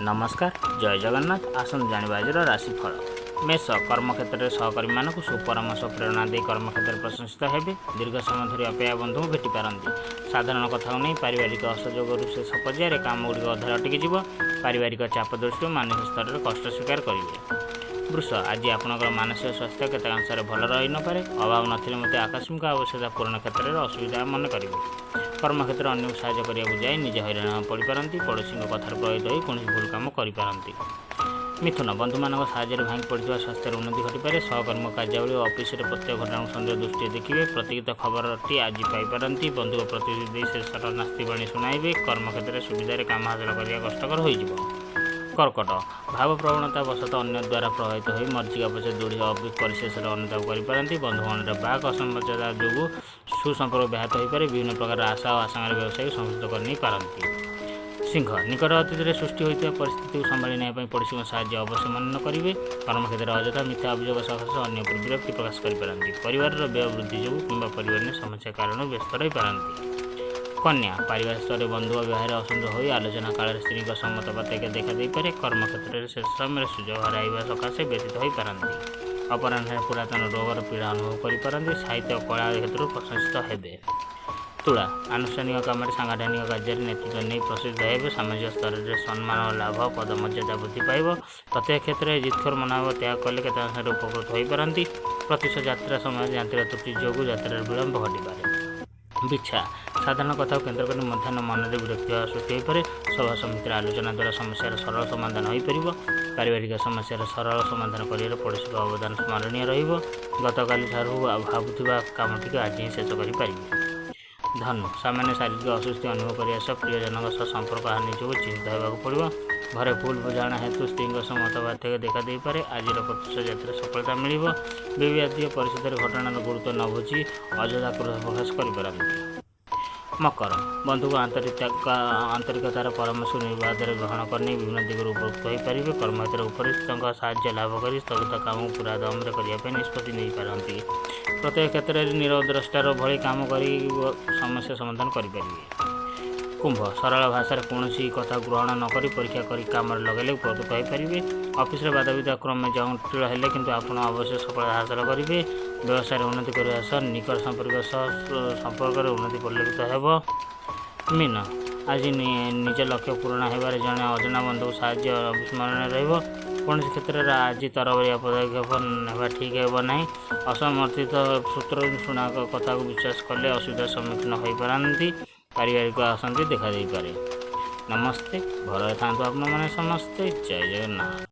ନମସ୍କାର, ଜୟ ଜଗନ୍ନାଥ। ଆସନ୍ତୁ ଜାଣିବା ଆଜିର ରାଶିଫଳ। ମେଷ, କର୍ମକ୍ଷେତ୍ରରେ ସହକର୍ମୀମାନଙ୍କୁ ସୁପରାମର୍ଶ, ପ୍ରେରଣା ଦେଇ କର୍ମକ୍ଷେତ୍ରରେ ପ୍ରଶଂସିତ ହେବେ। ଦୀର୍ଘ ସମୟ ଧରି ଅପେକ୍ଷା ବନ୍ଧୁଙ୍କୁ ଭେଟିପାରନ୍ତି। ସାଧାରଣ କଥାକୁ ନେଇ ପାରିବାରିକ ଅସହଯୋଗରୁ ଶେଷ ପର୍ଯ୍ୟାୟରେ କାମଗୁଡ଼ିକ ଅଧାରେ ଅଟକିଯିବ। ପାରିବାରିକ ଚାପ ଦୃଷ୍ଟିରୁ ମାନସିକ ସ୍ତରରେ କଷ୍ଟ ସ୍ୱୀକାର କରିବେ। ବୃଷ, ଆଜି ଆପଣଙ୍କର ମାନସିକ ସ୍ୱାସ୍ଥ୍ୟ କେତେକାଂଶରେ ଭଲ ରହିନପାରେ। ଅଭାବ ନଥିଲେ ମଧ୍ୟ ଆକସ୍ମିକ ଆବଶ୍ୟକତା ପୂରଣ କ୍ଷେତ୍ରରେ ଅସୁବିଧା ମନେ କରିବେ। କର୍ମକ୍ଷେତ୍ରରେ ଅନ୍ୟକୁ ସାହାଯ୍ୟ କରିବାକୁ ଯାଇ ନିଜେ ହଇରାଣ ପଡ଼ିପାରନ୍ତି। ପଡ଼ୋଶୀଙ୍କ କଥାରେ ପ୍ରଭାବିତ ହୋଇ କୌଣସି ଭୁଲ କାମ କରିପାରନ୍ତି। ମିଥୁନ, ବନ୍ଧୁମାନଙ୍କ ସାହାଯ୍ୟରେ ଭାଙ୍ଗି ପଡ଼ିଥିବା ସ୍ୱାସ୍ଥ୍ୟର ଉନ୍ନତି ଘଟିପାରେ। ସହକର୍ମୀ କାର୍ଯ୍ୟାବଳୀ ଓ ଅଫିସରେ ପ୍ରତ୍ୟେକ ଘଟଣାକୁ ସନ୍ଦେହ ଦୃଷ୍ଟିରେ ଦେଖିବେ। ପ୍ରତୀକ୍ଷିତ ଖବରଟି ଆଜି ପାଇପାରନ୍ତି। ବନ୍ଧୁଙ୍କ ପ୍ରତିଶ୍ରୁତି ଦେଇ ଶେଷର ନାସ୍ତିବାଣୀ ଶୁଣାଇବେ। କର୍ମକ୍ଷେତ୍ରରେ ସୁବିଧାରେ କାମ ହାସଲ କରିବା କଷ୍ଟକର ହୋଇଯିବ। କର୍କଟ, ଭାବପ୍ରବଣତା ବଶତଃ ଅନ୍ୟ ଦ୍ୱାରା ପ୍ରଭାବିତ ହୋଇ ମର୍ଜିକା ପଛରେ ଦୌଡ଼ି ପରିଶେଷରେ ଅନୁତାପ କରିପାରନ୍ତି। ବନ୍ଧୁଗଣରେ ବାକ୍ ଅସମଞ୍ଜସତା ଯୋଗୁଁ ସୁସମ୍ପର୍କ ବ୍ୟାହତ ହୋଇପାରେ। ବିଭିନ୍ନ ପ୍ରକାର ଆଶା ଓ ଆଶଙ୍କାରେ ବ୍ୟବସାୟକୁ ସଂଶୋଧିତ କରିନେଇପାରନ୍ତି। ସିଂହ, ନିକଟ ଅତୀତରେ ସୃଷ୍ଟି ହୋଇଥିବା ପରିସ୍ଥିତିକୁ ସମ୍ଭାଳି ନେବା ପାଇଁ ପଡ଼ୋଶୀଙ୍କ ସାହାଯ୍ୟ ଅବଶ୍ୟ ମନେ କରିବେ। କର୍ମକ୍ଷେତ୍ରରେ ଅଯଥା ମିଥ୍ୟା ଅଭିଯୋଗ ସକାଶେ ଅନ୍ୟ ଉପରେ ବିରକ୍ତି ପ୍ରକାଶ କରିପାରନ୍ତି। ପରିବାରର ବ୍ୟୟ ବୃଦ୍ଧି ଯୋଗୁଁ କିମ୍ବା ପରିବାରରେ ସମସ୍ୟା କାରଣରୁ ବ୍ୟସ୍ତ ରହିପାରନ୍ତି। କନ୍ୟା, ପାରିବାରିକ ସ୍ତରରେ ବନ୍ଧୁ ଓ ବିବାହରେ ଅସନ୍ତୁଷ୍ଟ ହୋଇ ଆଲୋଚନା କାଳରେ ସ୍ତ୍ରୀଙ୍କ ମତ ପାର୍ଥକ୍ୟ ଦେଖା ଦେଇପାରେ। କର୍ମକ୍ଷେତ୍ରରେ ଶେଷ ସମୟରେ ସୁଯୋଗ ହରାଇବା ସକାଶେ ବ୍ୟଥିତ ହୋଇପାରନ୍ତି। ଅପରାହ୍ନରେ ପୁରାତନ ରୋଗର ପୀଡ଼ା ଅନୁଭବ କରିପାରନ୍ତି। ସାହିତ୍ୟ ଓ କଳା କ୍ଷେତ୍ରରୁ ପ୍ରଶଂସିତ ହେବେ। ତୁଳା, ଆନୁଷ୍ଠାନିକ କାମରେ ସାଂଗଠନିକ କାର୍ଯ୍ୟରେ ନେତୃତ୍ୱ ନେଇ ପ୍ରସିଦ୍ଧ ହେବେ। ସାମାଜିକ ସ୍ତରରେ ସମ୍ମାନ ଲାଭ, ପଦମର୍ଯ୍ୟାଦା ବୃଦ୍ଧି ପାଇବ। ପ୍ରତ୍ୟେକ କ୍ଷେତ୍ରରେ ଜିଦଖୋର ମନୋଭାବ ତ୍ୟାଗ କଲେ କେତେକାଂଶରେ ଉପକୃତ ହୋଇପାରନ୍ତି। ପ୍ରତ୍ୟୁଷ ଯାତ୍ରା ସମୟରେ ଯାନ୍ତ୍ରିକ ତ୍ରୁଟି ଯୋଗୁଁ ଯାତ୍ରାରେ ବିଳମ୍ବ ଘଟିପାରେ। ବିଛା, ସାଧାରଣ କଥାକୁ କେନ୍ଦ୍ର କରି ମଧ୍ୟାହ୍ନ ମନରେ ବିରକ୍ତି ଭାବ ସୃଷ୍ଟି ହୋଇପାରେ। ସଭା ସମିତିର ଆଲୋଚନା ଦ୍ୱାରା ସମସ୍ୟାର ସରଳ ସମାଧାନ ହୋଇପାରିବ। ପାରିବାରିକ ସମସ୍ୟାର ସରଳ ସମାଧାନ କରିବାରେ ପଡ଼ୋଶୀଙ୍କ ଅବଦାନ ସ୍ମରଣୀୟ ରହିବ। ଗତକାଲି ଠାରୁ ଭାବୁଥିବା କାମଟିକୁ ଆଜି ହିଁ ଶେଷ କରିପାରିବେ। ଧନୁ, ସାମାନ୍ୟ ଶାରୀରିକ ଅସ୍ୱସ୍ତି ଅନୁଭବ କରିବା ସହ ପ୍ରିୟଜନଙ୍କ ସହ ସମ୍ପର୍କ ହାନି ଯୋଗୁଁ ଚିନ୍ତିତ ହେବାକୁ ପଡ଼ିବ। ଘରେ ଭୁଲ ବୁଝାମଣା ହେତୁ ସ୍ତ୍ରୀଙ୍କ ସହ ମତପାର୍ଥକ୍ୟ ଦେଖା ଦେଇପାରେ। ଆଜିର ପ୍ରତ୍ୟୁଷ ଯାତ୍ରାରେ ସଫଳତା ମିଳିବ। ବିବାଦୀୟ ପରିସ୍ଥିତିରେ ଘଟଣାର ଗୁରୁତ୍ୱ ନ ବୁଝି ଅଯଥା କ୍ରୋଧ ପ୍ରକାଶ କରିପାରନ୍ତି। ମକର, ବନ୍ଧୁଙ୍କ ଆନ୍ତରିକତାର ପରାମର୍ଶକୁ ନିର୍ବାଧରେ ଗ୍ରହଣ କରିନେଇ ବିଭିନ୍ନ ଦିଗରୁ ଉପକୃତ ହୋଇପାରିବେ। କର୍ମକ୍ଷେତ୍ରରେ ଉପରିସ୍ଥଙ୍କ ସାହାଯ୍ୟ ଲାଭ କରି ସ୍ଥଗିତ କାମକୁ ପୂରା ଦମରେ କରିବା ପାଇଁ ନିଷ୍ପତ୍ତି ନେଇପାରନ୍ତି। ପ୍ରତ୍ୟେକ କ୍ଷେତ୍ରରେ ନୀରବ ଦ୍ରଷ୍ଟାର ଭଳି କାମ କରି ସମସ୍ୟା ସମାଧାନ କରିପାରିବେ। କୁମ୍ଭ, ସରଳ ଭାଷାରେ କୌଣସି କଥା ଗ୍ରହଣ ନ କରି ପରୀକ୍ଷା କରି କାମରେ ଲଗାଇଲେ ଉପକୃତ ହୋଇପାରିବେ। ଅଫିସରେ ବାଦବିବାଦ କ୍ରମେ ଜଟିଳ ହେଲେ କିନ୍ତୁ ଆପଣ ଅବଶ୍ୟ ସଫଳତା ହାସଲ କରିବେ। ବ୍ୟବସାୟରେ ଉନ୍ନତି କରିବା ସହ ନିକଟ ସମ୍ପର୍କ ସହ ସମ୍ପର୍କରେ ଉନ୍ନତି ପରିଲକ୍ଷିତ ହେବ। ମୀନ, ଆଜି ନିଜ ଲକ୍ଷ୍ୟ ପୂରଣ ହେବାରେ ଜଣେ ଅଜଣା ବନ୍ଧୁଙ୍କ ସାହାଯ୍ୟ ଅବିସ୍ମରଣୀୟ ରହିବ। କୌଣସି କ୍ଷେତ୍ରରେ ଆଜି ତରବରିଆ ପଦକ୍ଷେପ ନେବା ଠିକ୍ ହେବ ନାହିଁ। ଅସମର୍ଥିତ ସୂତ୍ରରୁ ଶୁଣା କଥାକୁ ବିଶ୍ୱାସ କଲେ ଅସୁବିଧାର ସମ୍ମୁଖୀନ ହୋଇପାରନ୍ତି। ପାରିବାରିକ ଅଶାନ୍ତି ଦେଖାଦେଇପାରେ। ନମସ୍ତେ, ଭଲରେ ଥାନ୍ତୁ ଆପଣମାନେ ସମସ୍ତେ। ଜୟ ଜଗନ୍ନାଥ।